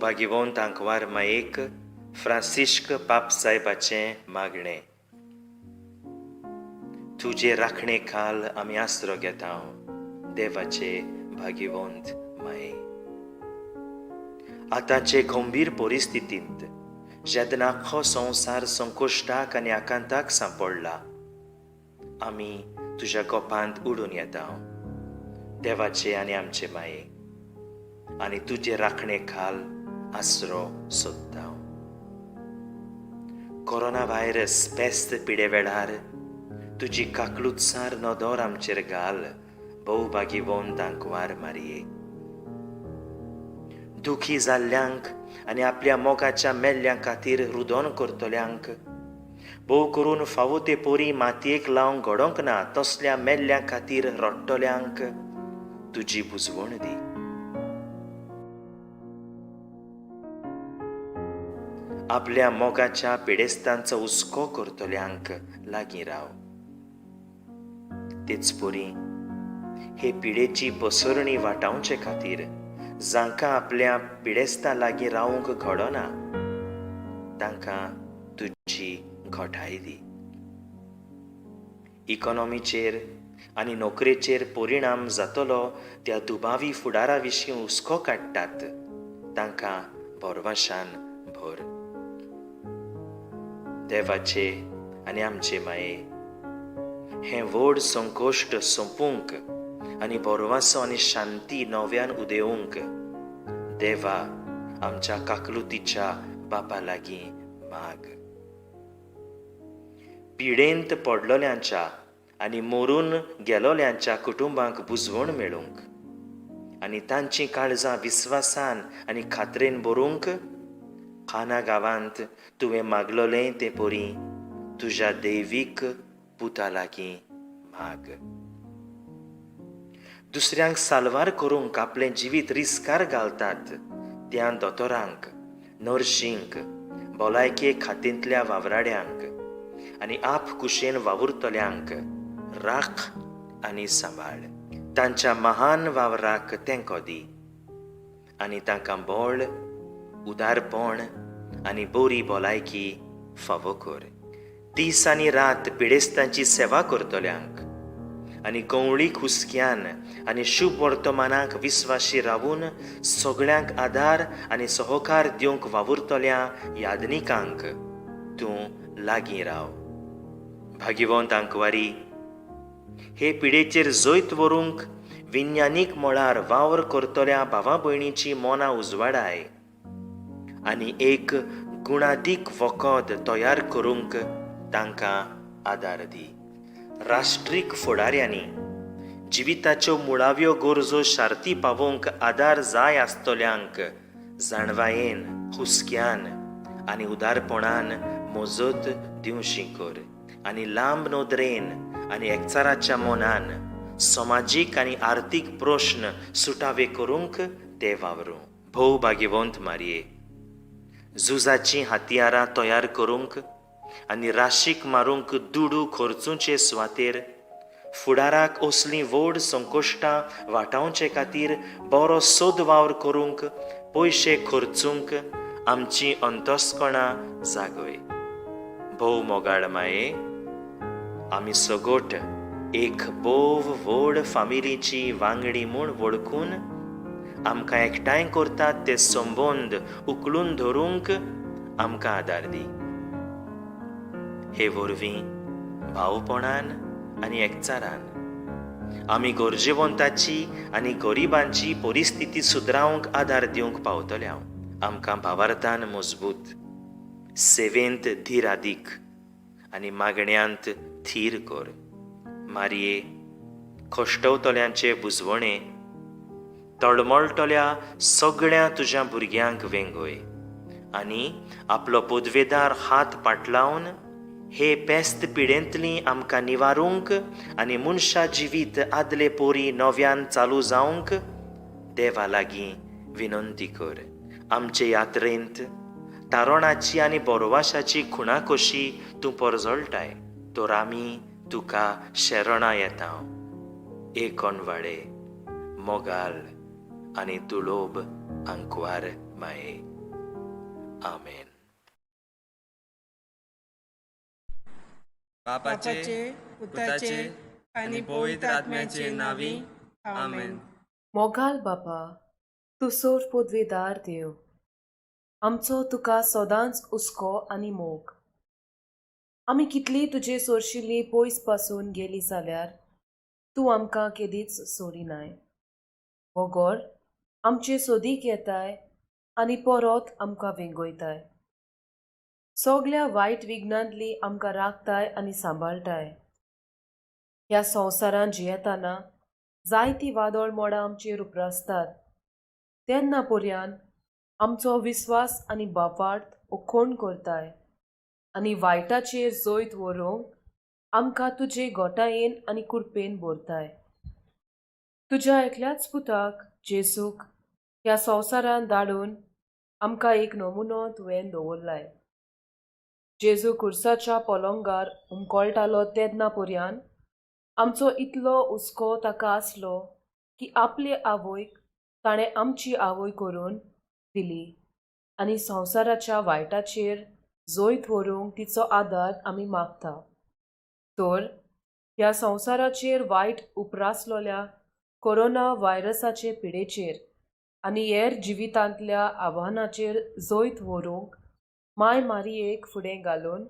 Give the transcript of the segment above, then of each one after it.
भागिवंत आंकवार मायेक फ्रांसिश्क पापसायबाचें मागणें. तुजे राखणे खाल आमी आसरो घेता, देवाचे भागिवंत माये. आतांचे गंभीर परिस्थितींत जेन्ना आख्खो संवसार संकश्टाक आनी आकांताक सांपडला, आमी तुज्या गोपांत उडून येता, देवाचे आनी आमचे माये, आनी तुजे राखणे खाल आसरो सोदता. कोरोना व्हायरस पेस्त पिडे वेळार तुजी काकलुतसार नदर आमचेर घाल, भोव भागिवंत आंकवार मारये. दुखी जाल्ल्यांक आनी आपल्या मोगाच्या मेल्ल्यां खातीर रुदन करतल्यांक, भोव करून फावो ते पोरी मातयेक लावंक घडोवंक ना तसल्या मेल्ल्यां खातीर रडटल्यांक तुजी बुजवण दी. आपल्या मोगाच्या पिडेस्तांचो हुस्को करतल्यांक लागीं राव. तेच परी हे पिडेची पसरणी वाटावचे खातीर जांकां आपल्या पिडेस्तां लागीं रावंक घडना तांकां तुजी घटाय दी. इकॉनॉमीचेर आनी नोकरेचेर परिणाम जातलो त्या दुबावी फुडारा विशीं हुस्को काडटात तांकां भरवशान भर. देवाचे आनी आमचे माये, हें व्हड संकश्ट सोंपूंक आनी भरवंसो आनी शांती नव्यान उदेवंक देवा आमच्या काकलुतीच्या बापा लागीं माग. पिडेंत पडलोल्यांच्या आनी मरून गेलोल्यांच्या कुटुंबांक बुजवण मेळूंक आनी तांचीं काळजां विस्वासान आनी खात्रेन भरूंक खाना गांवांत तुवें मागलोलें तें परी तुज्या दैवीक पुता लागीं माग. दुसऱ्यांक साल्वार करूंक आपलें जिवीत रिस्कार घालतात त्या दोतोरांक, नर्शींक, भलायके खात्यांतल्या वावराड्यांक आनी आप कुशेन वावुरतल्यांक राख आनी सांबाळ. तांच्या महान वावराक तेंको दी आनी तांकां बळ, उदारपण आनी बरी भलायकी फावो कर. दीस आनी रात पिडेस्तांची सेवा करतल्यांक आनी गंवळीक हुस्क्यान आनी शुभ वर्तमानाक विस्वाशी रावून सगळ्यांक आदार आनी सहकार दिवंक वावुरतल्या यादनिकांक तूं लागीं राव. भागिवंत आंकवारी, हे पिडेचेर जैत व्हरूंक विज्ञानीक मळार वावर करतल्या भावा भयणीची मनां उजवाडाय आनी एक गुणादीक वखद तयार करूंक तांकां आदार दी. राष्ट्रीक फुडाऱ्यांनी जिविताच्यो मुळाव्यो गरजो शार्ती पावोवंक आदार जाय आसतल्यांक जाणवायेन, हुस्क्यान आनी उदारपणान मजत दिवशी कर आनी लांब नदरेन आनी एकचाराच्या मनान समाजीक आनी आर्थीक प्रश्न सुटावे करूंक ते वावरूं. भोव भागिवंत मारये, झुजाचीं हत्यारां तयार करूंक आनी राशीक मारूंक दुडू खर्चुचे सुवातेर फुडाराक असलीं व्हड संकश्टां वाटावचे खातीर बरो सोद वावर करूंक पयशे खर्चूंक आमचीं अंतस्कणां जागय. भोव मोगाळ माये, आमी सगट एक भोव व्हड फामिलीची वांगडी म्हूण वळखून आमकां एकठांय करतात ते संबंद उखलून धरूंक आमकां आदार दी. हे वरवीं भावपणान आनी एकचारान आमी गरजेवंताची आनी गरिबांची परिस्थिती सुदरावंक आदार दिवंक पावतले. आमकां भावार्थान मजबूत, सेवेंत धीरादीक आनी मागण्यांत थीर कर. मारये, कश्टवतल्यांचे बुजवणे तळमळटल्या सगळ्या तुज्या भुरग्यांक वेंगय आनी आपलो पदवेदार हात पाटलावन हे पेस्त पिडेंतली आमकां निवारूंक आनी मनशा जिवीत आदले पोरी नव्यान चालू जावंक देवा लागीं विनंती कर. आमचे यात्रेंत तारणाची आनी बोरवाशाची खुणा कशी तूं परजळटाय, तर आमी तुका शरणां येता. एक अणवाळे, मोगाल आनी दुलोब आंकवार माये. आमेन. बापाचे, पुताचे आनी पवित्र आत्म्याचे नांवी, आमेन. मोगाल बापा, तूं सोर पदवेदार देव, आमचो तुका सदांच हुस्को आनी मोग. आमी कितलीं तुजे सोरशिल्लीं पयस पासून गेलीं जाल्यार तूं आमकां केदींच सोडिनाय. बगर आमचे सोदीक येताय आनी परत आमकां वेंगयताय. सगल्या वायट विघ्नांतली आमकां राखताय आनी सांबाळटाय. ह्या संवसारांत जियेतना जायतीं वादळ मोडां आमचेर उप्रासतात, तेन्ना पर्यान आमचो विस्वास आनी बापार्थ उखोण करताय आनी वायटाचेर जैत व्हरूंक आमकां तुजे गोटायेन आनी कुरपेन भरताय. तुज्या एकल्याच पुताक जेजूक ह्या संवसारांत धाडून आमकां एक नमुनो तुवें दवरलाय. जेजू कुर्साच्या पलंगार हुमकळटालो तेन्ना पर्यान आमचो इतलो हुस्को ताका आसलो की आपले आवयक ताणें आमची आवय करून दिली आनी संवसाराच्या वायटाचेर जैत व्हरूंक तिचो आदार आमी मागता. तर ह्या संवसाराचेर वायट उप्रासलोल्या कोरोना व्हायरसाचे पिडेचेर आनी हेर जिवितांतल्या आव्हानाचेर जैत व्हरूंक माय मारियेक फुडें घालून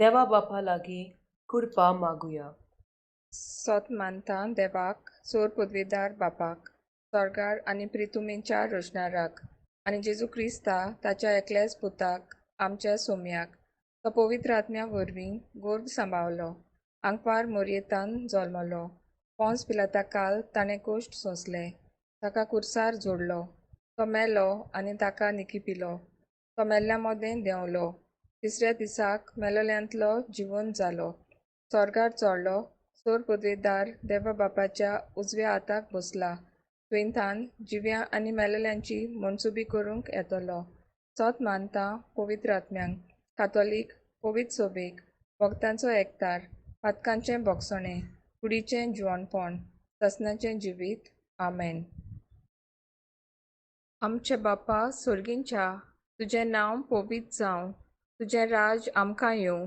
देवा बापा लागीं कृपा मागुया. सोत मानता देवाक, सोर पदवेदार बापाक, स्वर्गार आनी प्रितुमेच्या रचणाराक, आनी जेजू क्रिस्ता ताच्या एकल्याच पुताक, आमच्या सोम्याक, तो पवित्र आत्म्या वरवीं गोर्भ सांबावलो, आंकवार मोरयेतान जल्मलो, पोंस पिलाता काल ताणें कोश्ट सोंसले, ताका कुर्सार जोडलो, तो मेलो आनी ताका निकिपिलो, तो मेल्ल्या मदें देंवलो, तिसऱ्या दिसाक मेलोल्यांतलो जिवन जालो, स्वर्गार चोडलो, सोर पदवेदार देवा बापाच्या उजव्या हाताक बसला, थंयथान जिव्या आनी मेलेल्यांची मनसुबी करूंक येतलो. सोत मानता पवित्र आत्म्यांक, कातोलीक पवित्र सोबेक, भक्तांचो एकतार, पातकांचें भोगसणें, कुडीचें जिवनपण, ससनाचें जिवीत. आमेन. आमचे बापा सोर्गींच्या, तुजें नांव पवित्र जावं, तुजें राज आमकां येवं,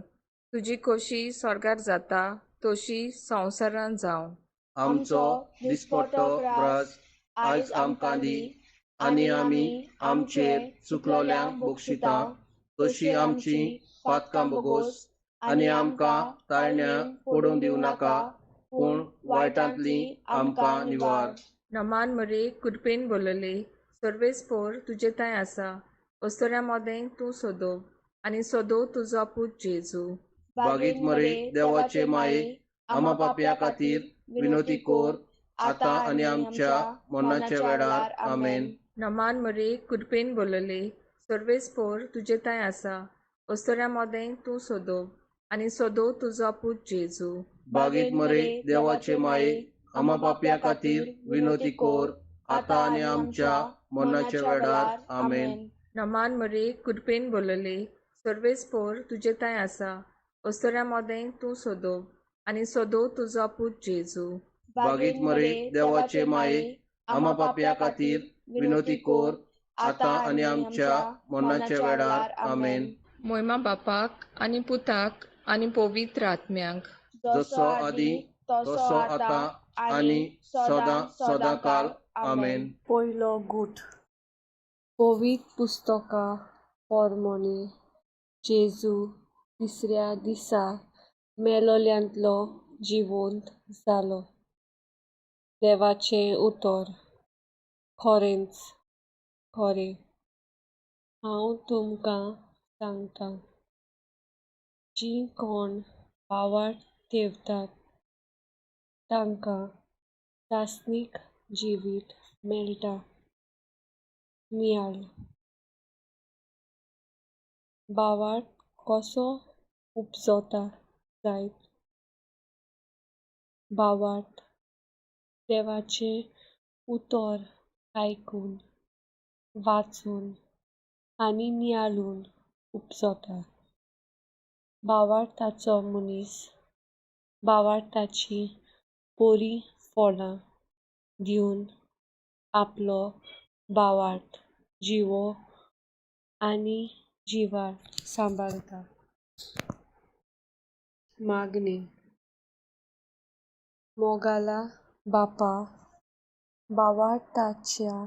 तुजी खोशी स्वर्गार जाता तशी संवसारांत जावं. आमचो दिसपट्टो ग्रास आयज आमकां दी, आनी आमी आमचेर चुकलोल्यांक बक्षिता तशी आमची पातकां बोगोस, आनी आमकां ताळण्या पडूंक दिवं नाका, पूण वायटांतली आमकां निवार. नमान मरे, कृपेन बोलले, सर्वेस्पोर तुजे थंय आसा, अस्तुऱ्यां मदें तूं सोदो आनी सोदो तुजो पूत जेजू. बागीत मरे देवाचे माये, आमा पापया खातीर विनोती कोर, आतां आनी आमच्या मरणाच्या वेळार. आमेन. नमान मरे, कृपेन बोलले, सर्वेस्पोर तुजे थंय आसा, अस्तुऱ्यां मदें तूं सोदो आनी सोदो तुजो पूत जेजू. बागीत मरे देवाचे माये, आमा पापया खातीर विनोती कोर, आतां आनी आमच्या मरणाच्या वेळार. आमेन. नमान मरे, कृपेन बोलले, सर्वेस्पोर तुजे थंय आसा, अस्तुऱ्यां मदें तूं सोदो आनी सोदो तुजो पूत जेजू. बागीत मरे देवाचे माये, आमा पापया खातीर विनोती कोर, आतां आनी आमच्या मरणाच्या वेळार. आमेन. मोयमा बापाक आनी पुताक आनी पवित्र आत्म्यांक, जसो आदी तसो आतां आनी सदां सदांकाल. आमेन. पयलो गूट. पवित्र पुस्तकां पोरमोणी जेजू तिसऱ्या दिसा मेलोल्यांतलो जिवंत जालो. देवाचें उतर खरेंच खरें हांव तुमकां सांगता, जीं कोण पावार ठेवतात तांकां सासणीक जिवीत मेळटा. नियाळ. भावार्थ कसो उपजता जायत? भावार्थ देवाचें उतर आयकून, वाचून आनी नियाळून उपजता. भावार्थाचो मनीस भावार्थाची बरीं फळां दिवन आपलो भावार्थ जिवो आनी जिवाळ सांबाळता. मागणें. मोगाला बापा, भावार्थाच्या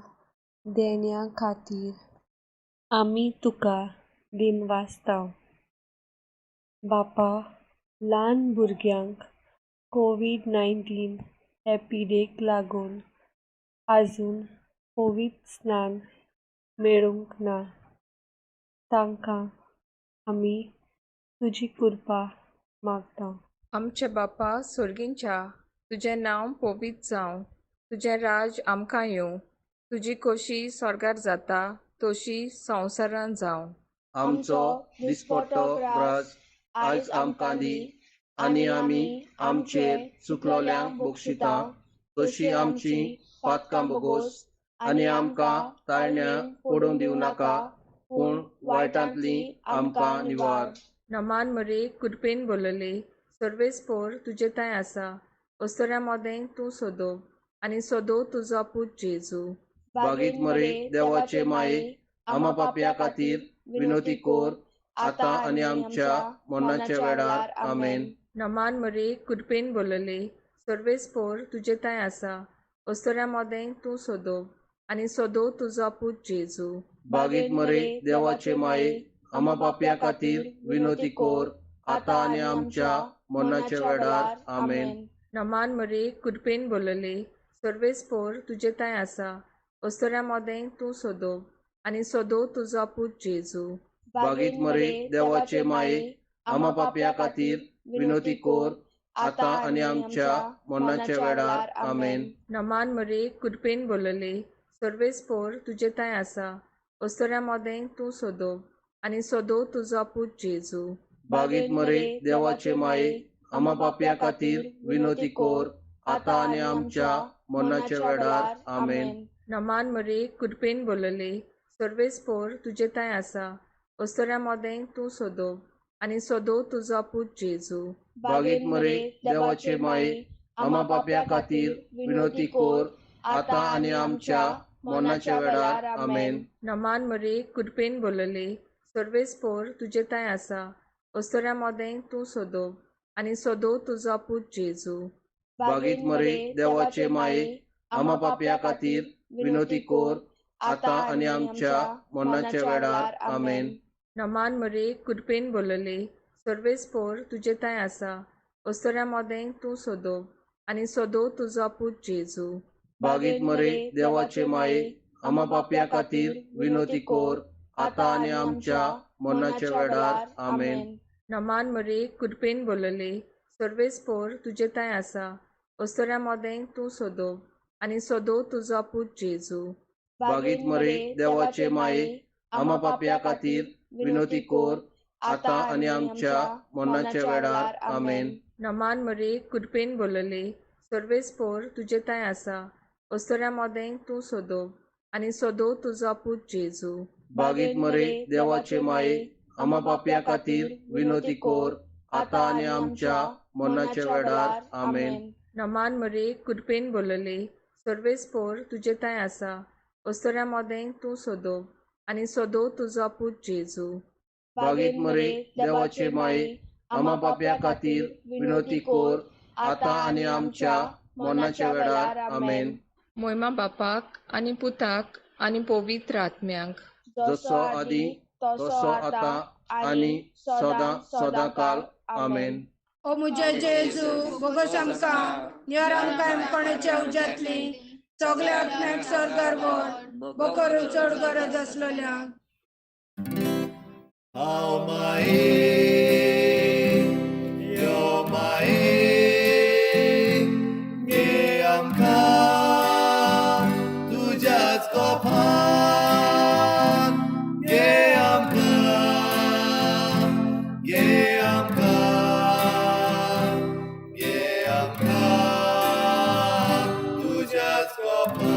देण्या खातीर आमी तुका दिनवासता. बापा, ल्हान भुरग्यांक कोवीड-19 हे पिडेक लागून आजून पवित्र स्नान मेळूंक ना, तांकां आमी तुजी कृपा मागता. आमचे बापा सोर्गींच्या, तुजें नांव पवित्र जावं, तुजें राज आमकां येवं, तुजी खोशी स्वर्गार जाता तशी संवसारांत जावं. आमचो दिसपट्टो ग्रास आयज आमकां दी आनी आमी आमचेर चुकलोल्यांक बक्षिता तशी आमची पातकां बोगोस आनी आमकां ताळण्या पडूंक दिवं नाका, पूण वायटांतली आमकां निवार. नमान मरे, कृपेन बोलले, सर्वेस्पोर तुजे थंय आसा, अस्तुऱ्यां मदें तूं सोदो आनी सोदो तुजो पूत जेजू. बागीत मरे देवाचे माये, आमा पापया खातीर विनोती कोर आतां आनी आमच्या मरणाच्या वेळार. आमेन. नमान मरे, कृपेन बोलले, सर्वेस्पोर तुजे थंय आसा, अस्तुऱ्यां मदें तूं सोदो आनी सोदो तुजो पूत जेजू. बागीत मरे देवाचे माये, आमा पापया खातीर विनोती कोर आतां आनी आमच्या मरणाच्या वेळार. आमेन. नमान मरे, कृपेन बोलले, सर्वेस्पोर तुजे थंय आसा, अस्तुऱ्यां मदें तूं सोदो आनी सोदो तुजो पूत जेजू. बागीत मरे देवाचे माये, आमा पापया खातीर विनोती कोर आतां आनी आमच्या मरणाच्या वेळार. आमेन. नमान मरे, कृपेन बोलले, सर्वेस्पोर तुजे थंय आसा, अस्तुऱ्यां मदें तूं सोदो आनी सोदो तुजो पूत जेजू. बागीत मरे देवाचे माये, आमा पापया खातीर विनोती कोर आतां आनी आमच्या मरणाच्या वेळार. आमेन. नमान मरे, कृपेन बोलले, सर्वेस्पोर तुजे थंय आसा, अस्तुऱ्यां मदें तूं सोदो आनी सोदो तुजो पूत जेजू. बागीत मरे देवाचे माये, आमा पापया खातीर विनोती कोर आतां आनी आमच्या मरणाच्या वेळार. आमेन. नमान मरे, कृपेन बोलले, सर्वेस्पोर तुजे थंय आसा, अस्तुऱ्यां मदें तूं सोदो आनी सोदो तुजो पूत जेजू. बागीत मरे देवाचे माये, आमा पापया खातीर विनोती कोर आतां आनी आमच्या मरणाच्या वेळार. आमेन. नमान मरे, कृपेन बोलले, सर्वेस्पोर तुजे थंय आसा, अस्तुऱ्यां मदें तूं सोदो आनी सोदो तुजो पूत जेजू. बागीत मरे देवाचे माये, आमा पापया खातीर विनोती कोर आतां आनी आमच्या मरणाच्या वेळार. आमेन. नमान मरे, कृपेन बोलले, सर्वेस्पोर तुजे थंय आसा, अस्तुऱ्यां मदें तूं सोदो आनी सोदो तुजो पूत जेजू. बागीत मरे देवाचे माये, आमा पापया खातीर विनोती कोर आतां आनी आमच्या मरणाच्या वेळार. आमेन. नमान मरे, कृपेन बोलले, सर्वेस्पोर तुजे थंय आसा, अस्तुऱ्यां मदें तूं सोदो आनी सोदो तुजो पूत जेजू. बागीत मरे देवाचे माये, आमा पापया खातीर विनोती कोर आतां आनी आमच्या मरणाच्या वेळार. आमेन. नमान मरे, कृपेन बोलले, सर्वेस्पोर तुजे थंय आसा, अस्तुऱ्यां मदें तूं सोदो आनी सोदो तुजो पूत जेजू. बागीत मरे देवाचे माये, आमा पापया खातीर विनोती कोर आतां आनी आमच्या मरणाच्या वेळार. आमेन. मोयमा बापाक आनी पुताक आनी पवित्र आत्म्याक, जसो आदी तसो आतां आनी सदां सदां काल. आमेन. ओ म्हज्या जेजू, बोगस आमकां निवार, आमकां कोणाच्या उज्यांतली सगल्या आत्म्याक स्वर्गार व्हर, बोकरून चड गरज आसलेल्यांक. हांव माये, यो माये, घे आमकां तुज्याच कोपान, घे आमकां, घे आमकां, घे आमकां तुज्याच कोपान.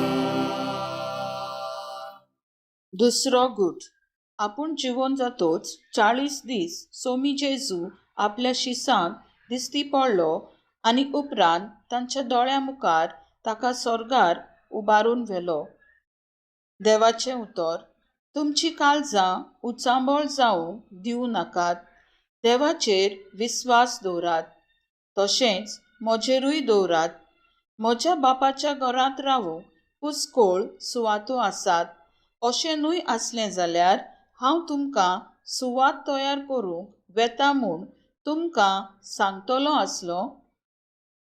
दुसरो गूट. आपूण जिवोन जातोच 40 दीस सोमी जेजू आपल्या शिसांक दिश्टी पडलो आनी उपरांत तांच्या दोळ्यां मुखार ताका सोर्गार उबारून व्हेलो. देवाचें उतर. तुमची काळजां उचांबळ जावंक दिवं नाकात. देवाचेर विस्वास दवरात, तशेंच म्हजेरूय दवरात. म्हज्या बापाच्या घरांत रावूंक पुस्कोळ सुवातो आसात. अशें न्हय आसलें जाल्यार हांव तुमकां सुवात तयार करूंक वेता म्हूण तुमकां सांगतलो आसलो.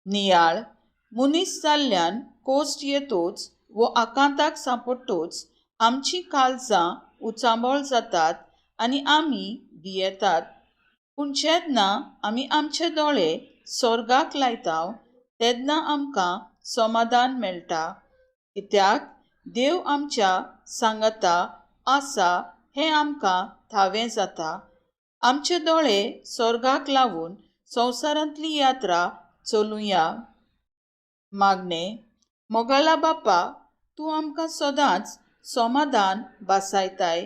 नियाळ मनीस जाल्ल्यान कोश्ट येतोच वो आकांताक सांपडटोच आमचीं काळजां उचांबळ जातात आनी आमी भियेतात. पूण जेन्ना आमी आमचे दोळे स्वर्गाक लायता तेन्ना आमकां समाधान मेळटा, कित्याक देव आमच्या सांगाता आसा हें आमकां थावें जाता. आमचे दोळे स्वर्गाक लावन संवसारांतली यात्रा चलुया. मागणें. मोगाला बापा, तूं आमकां सदांच समाधान भासायताय.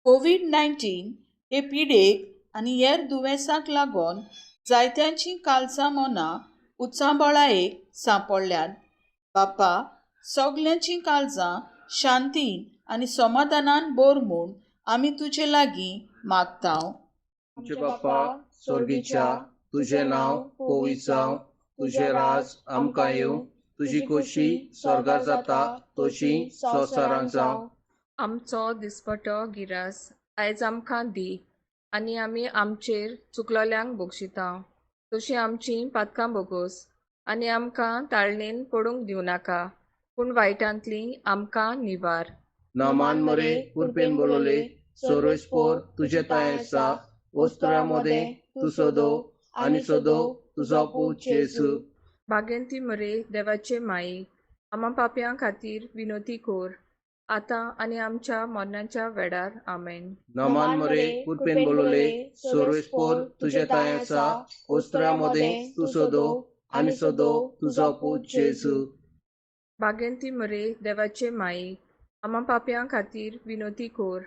कोवीड-19 हे पिडेक आनी हेर दुयेंसाक लागून जायत्यांचीं काळजां मनां उचांबळायेक सांपडल्यांत. बापा, सगल्यांचीं काळजां शांतीन आनी समाधानान भर म्हूण आमी तुजे लागीं मागता. आमचे बाप्पा स्वर्गीच्या, तुजें नांव पवित्र जावं, तुजें राज आमकां येवं, तुजी खोशी स्वर्गार जाता तशी संवसारांत जावं. आमचो दिसपटो गिरास आयज आमकां दी आनी आमी आमचेर चुकलोल्यांक बक्षिता तशी आमचीं पातकां बोगोस आनी आमकां ताळणेन पडूंक दिवं नाका, पूण वायटांतली आमकां निवार. नामान मरे कुरपेन बोलवले, सोरोस्पोर तुजे ताय आसा, वस्त्रा मदें तूं सोदो आनी सोदो तुजो पूत जेजू. बागेंती मरे देवाचे माई, आमा पापयां खातीर विनोती कोर, आतां आनी आमच्या मरणाच्या वेळार. आमेन. नामान मरे कुरपेन बोलवले, सोरोस्पोर तुजे ताय आसा, वस्त्रा मदें तूं सोदो आनी सोदो तुजो पूत जेजू. बागेंती मरे देवाचे माई, आमा पापयां खातीर विनोती कोर,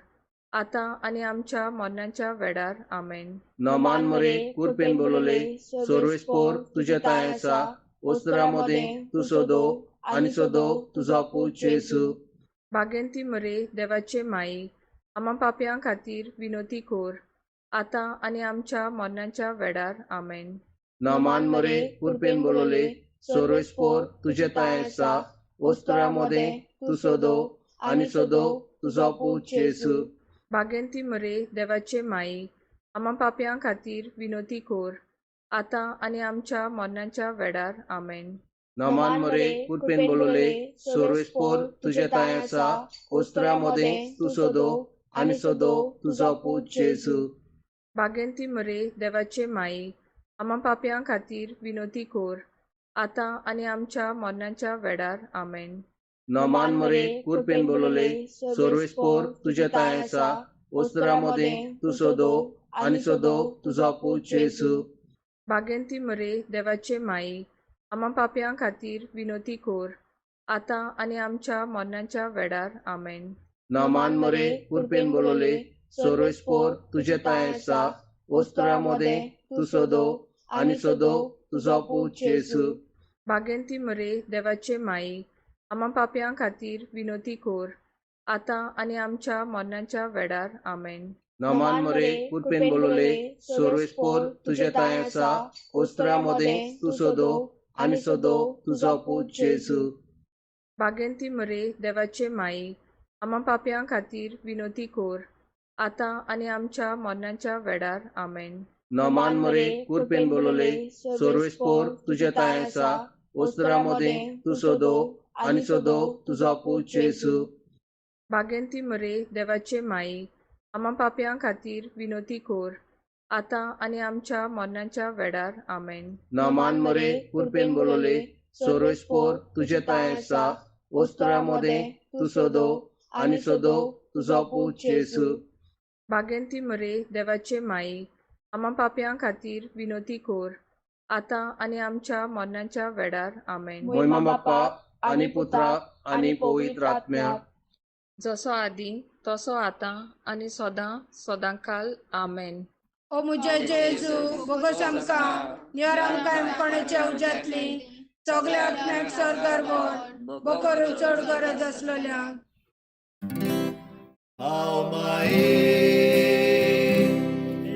आतां आनी आमच्या मरणाच्या वेळार. आमेन. नामान मरे कुरपेन बोलवले, सोरोस्पोर तुजे ताय आसा, वस्त्रा मदें तूं सोदो आनी सोदो तुजो पूत जेजू. बागेंती मरे देवाचे माई, आमा पापयां खातीर विनोती कोर, आतां आनी आमच्या मरणाच्या वेळार. आमेन. नामान मरे कुरपेन बोलवले, सोरोस्पोर तुजे ताय आसा, वस्त्रा मदें तूं सोदो आनी सोदो तुजो पूत जेजू. बागेंती मरे देवाचे माई, आमा पापयां खातीर विनोती कोर, आतां आनी आमच्या मरणाच्या वेळार. आमेन. नामान मरे कुरपेन बोलवले, सोरोस्पोर तुजे ताय आसा, वस्त्रा मदें तूं सोदो आनी सोदो तुजो पूत जेजू. बागेंती मरे देवाचे माई, आमा पापयां खातीर विनोती कोर, आतां आनी आमच्या मरणाच्या वेळार. आमेन. नामान मरे कुरपेन बोलवले, सोरोस्पोर तुजे ताय आसा, वस्त्रा मदें तूं सोदो आनी सोदो तुजो पूत जेजू. बागेंती मरे देवाचे माई, आमा पापयां खातीर विनोती कोर, आतां आनी आमच्या मरणाच्या वेळार. आमेन. नामान मरे कुरपेन बोलवले, सोरोस्पोर तुजे ताय आसा, वस्त्रा मदें तूं सोदो आनी सोदो तुजो पूत जेजू. बागेंती मरे देवाचे माई, आमा पापयां खातीर विनोती कोर, आतां आनी आमच्या मरणाच्या वेळार. आमेन. नामान मरे कुरपेन बोलवले, सोरोस्पोर तुजे ताय आसा, वस्त्रा मदें तूं सोदो आनी सोदो तुजो पूत जेजू. बागेंती मरे देवाचे माई, आमा पापयां खातीर विनोती कोर, आतां आनी आमच्या मरणाच्या वेळार. आमेन. नामान मरे कुरपेन बोलवले, सोरोस्पोर तुजे ताय आसा, वस्त्रा मदें तूं सोदो आनी सोदो तुजो पूत जेजू. बागेंती मरे देवाचे माई, आमा पापयां खातीर विनोती कोर, आतां आनी आमच्या मरणाच्या वेळार. आमेन. नामान मरे कुरपेन बोलवले, सोरोस्पोर तुजे ताय आसा, वस्त्रा मदें तूं सोदो आनी सोदो तुजो पूत जेजू. बागेंती मरे देवाचे माई, आमा पापयां खातीर विनोती कोर, आतां आनी आमच्या मरणाच्या वेळार. आमेन. मोहिमा बाप्पा आनी पुत्रा आनी पवित्र आत्म्या, जसो आदी तसो आतां आनी सदां सदांकाल. आमेन. ओ मुझे जेजू, बोगोस आमकां निवार, आमकां कोणाच्या उज्यांतली सगल्या आत्म्याक स्वर्गार व्हर, बोकरू चड गरज आसलेल्यांक. हांव माये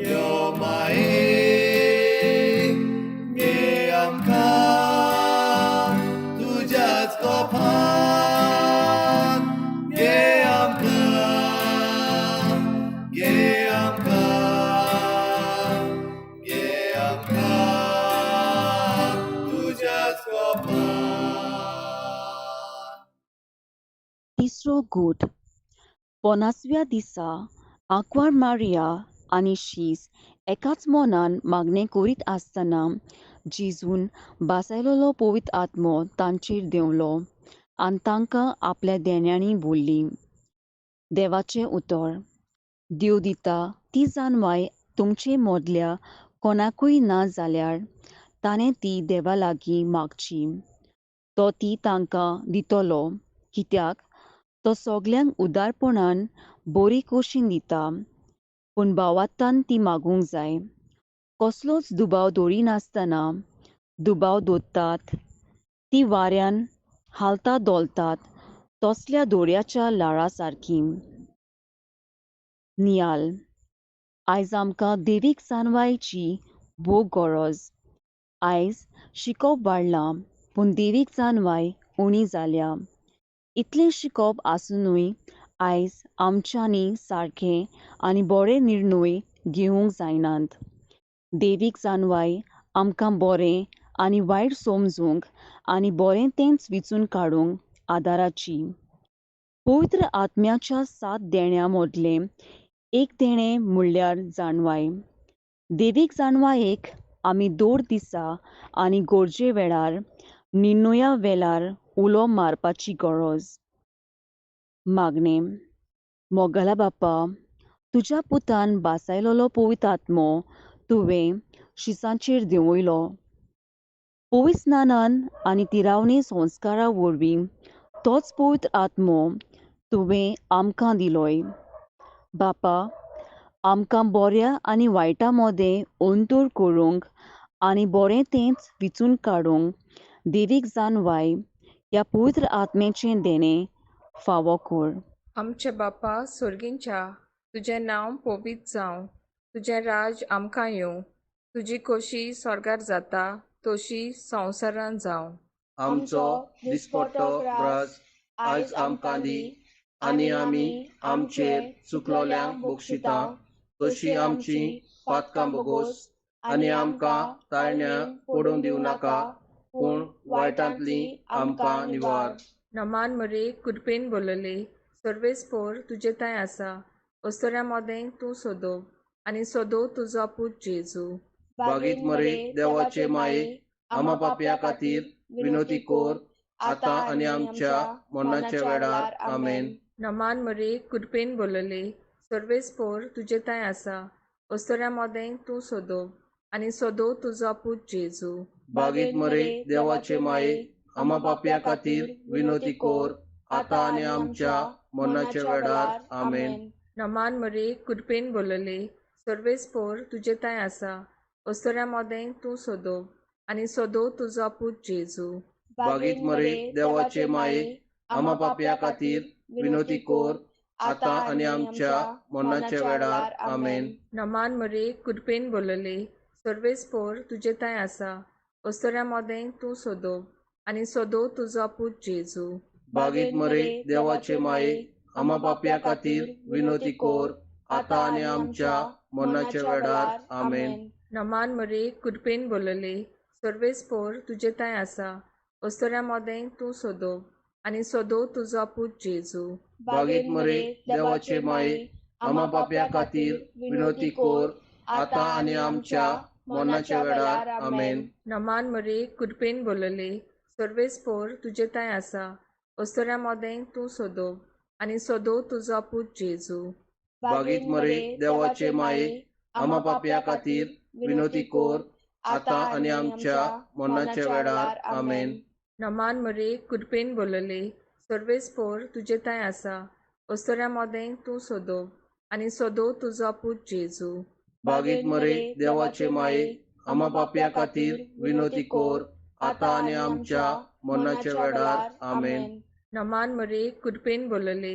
यो माये घे आमकां तुज्याच कोपान घे आमकां घे आमकां घे आमकां तुज्याच कोपान. तिसरो गूट. पोनासव्या दिसा आंकवार मारिया आनी शीस एकाच मनान मागणें करीत आसतना जेजून भासायलेलो पवित्र आत्मो तांचेर देंवलो आनी तांकां आपल्या देण्यांनी भरली. देवाचें उतर. देव दिता ती जाणवाय तुमचे मदल्या कोणाकूय ना जाल्यार ताणें ती देवा लागीं मागची, तो ती तांकां दितलो, कित्याक तो सगल्यांक उदारपणान बरी कशी दिता, पूण भावार्थान ती मागूंक जाय, कसलोच दुबाव दवरिनासतना. दुबाव दवरतात ती वाऱ्यान हालता धोलतात तसल्या दोरयाच्या ल्हारां सारकी. नियाल. आयज आमकां देवीक जाणवायेची भोव गरज. आयज शिकोवप वाडलां, पूण देवीक जाणवाय उणी जाल्या. इतलें शिकप आसुनूय आयज आमच्यांनी सारकें आनी बरे निर्णय घेवंक जायनात. देवीक जाणवाय आमकां बरें आनी वायट समजूंक आनी बरें तेंच विचून काडूंक आदाराची. पवित्र आत्म्याच्या सात देण्यां मदलें एक देणें म्हणल्यार जाणवाय. देवीक जाणवायेक आमी दर दिसा आनी गरजे वेळार निर्णया वेळार उलो मारपाची गरज. मागणें. मोगाला बापा, तुज्या पुतान भासायलेलो पवित्र आत्मो तुवें शिसांचेर देंवयलो. पवित्र स्नानान आनी तिरावणी संस्कारा वरवीं तोच पवित्र आत्मो तुवें आमकां दिलोय. बापा, आमकां बऱ्या आनी वायटा मदें अंतर करूंक आनी बरें तेंच विचून काडूंक देवीक जाणवाय ह्या पवित्र आत्म्याचें देणें फावो कर. आमचे बापा सोर्गींच्या, तुजें नांव पवित्र जावं, तुजें राज आमकां येवं, तुजी खोशी स्वर्गार जाता तशी संवसारांत जावं. आमचो दिसपट्टो ग्रास आयज आमकां दी, आनी आमी आमचेर चुकलोल्यांक बक्षिता तशी आमची पातकां बोगोस, आनी आमकां ताळण्या पडूंक दिवं नाका, पूण वायटांतली आमकां निवार. नमान मरे कृपेन बोलले, सर्वेस्पोर तुजे थंय आसा, अस्तुऱ्यां मदें तूं सोदो आनी सोदो तुजो पूत जेजू. बागीत मरे देवाचे माये, आमा पापया खातीर विनोती कोर, आतां आनी आमच्या मरणाच्या वेळार. आमेन. नमान मरे कृपेन बोलले, सर्वेस्पोर तुजे थंय आसा, अस्तुऱ्यां मदें तूं सोदो आनी सोदो तुजो पूत जेजू. बागीत मरे देवाचे माये, आमा पापया खातीर विनोती कोर, आतां आनी आमच्या मरणाच्या वेळार. आमेन. नमान मरे कृपेन बोलले, सर्वेस्पोर तुजे थंय आसा, अस्तुऱ्यां मदें तूं सोदो आनी सोदो तुजो पूत जेजू. बागीत मरे देवाचे माये, आमा पापया खातीर विनोती कोर, आतां आनी आमच्या मरणाच्या वेळार. आमेन. नमान मरे कृपेन बोलले, सर्वेस्पोर तुजे थंय आसा, अस्तुऱ्यां मदें तूं सोदो आनी सोदो तुजो पूत जेजू. बागीत मरे देवाचे माये, आमा पापया खातीर विनोती कोर, आतां आनी आमच्या मरणाच्या वेळार. आमेन. नमान मरे कृपेन बोलले, सर्वेस्पोर तुजे थंय आसा, अस्तुऱ्यां मदें तूं सोदो आनी सोदो तुजो पूत जेजू. बागीत मरे देवाचे माये, आमा पापया खातीर विनोती कोर, आतां आनी आमच्या मरणाच्या वेळार. आमेन. नमान मरे कृपेन बोलले, सर्वेस्पोर तुजे थंय आसा, अस्तुऱ्यां मदें तूं सोदो आनी सोदो तुजो पूत जेजू. बागीत मरे देवाचे माये, आमा पापया खातीर विनोती कोर, आतां आनी आमच्या मरणाच्या वेळार. आमेन. नमान मरे कृपेन बोलले, सर्वेस्पोर तुजे थंय आसा, अस्तुऱ्यां मदें तूं सोदो आनी सोदो तुजो पूत जेजू. बागीत मरे देवाचे माये, आमा पापया खातीर विनोती कोर, आतां आनी आमच्या मरणाच्या वेळार. आमेन. नमान मरे कृपेन बोलले,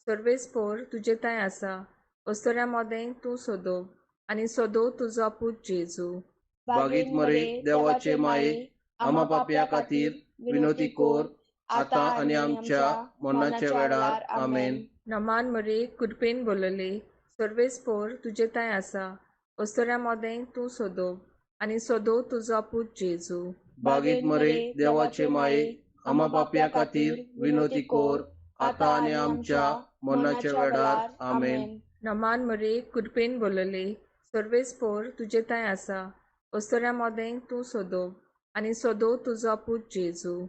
सर्वेस्पोर तुजे थंय आसा, अस्तोऱ्या मोदें तूं सोदो आनी सोदो तुजो पूत जेजू. बागीत मरे देवाचे माये, आमा पापया खातीर विनोती कोर, आतां आनी आमच्या मरणाच्या वेळार. आमेन. नमान मरे, कृपेन बोलले, सर्वेस्पोर तुजे थंय आसा, अस्तोऱ्या मोदें तूं सोदो आनी सोदो तुजो पूत जेजू. बागीत मरे देवाचे माये, आमा पापया खातीर विनोती कोर, आतां आनी आमच्या मरणाच्या वेळार. आमेन. नमान मरे, कृपेन बोलले, सर्वेस्पोर तुजे थंय आसा, अस्तोऱ्या मोदें तूं सोदो आनी सोदो तुजो पूत जेजू.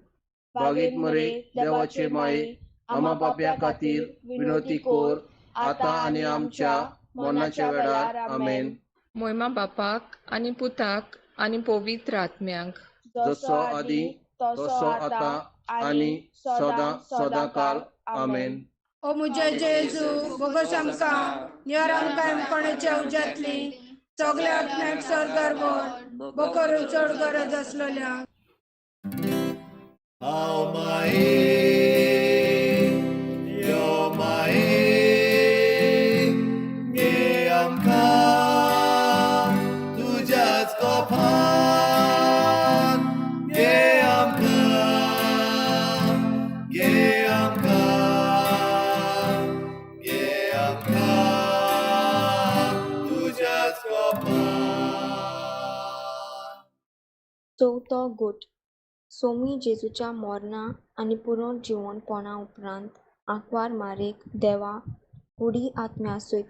बागीत मरे देवाचे माये, आमा पापया खातीर विनोती कोर, आतां आनी आमच्या मरणाच्या वेळार. आमेन. मोयमा बापाक आनी पुताक आनी पवित्र आत्म्याक, जसो आदी तसो आतां आनी सदां सदां काल. आमेन. ओ मुझे जेजू, बोगस आमकां निवार आमकां कोणाच्या उज्यांतली, सगल्या आत्म्याक स्वर्गार व्हर, बोकरू चड गरज आसलेल्या. हांव माये, यो माये, घे आमकां तुज्याच कोपान, घे आमकां, घे आमकां, घे आमकां तुज्याच कोपान. चवथो गूट. सोमी जेजूच्या मोरना आनी पुनर्जिवोनपणा उपरांत आंकवार मारेक देवा कुडी आत्म्या सयत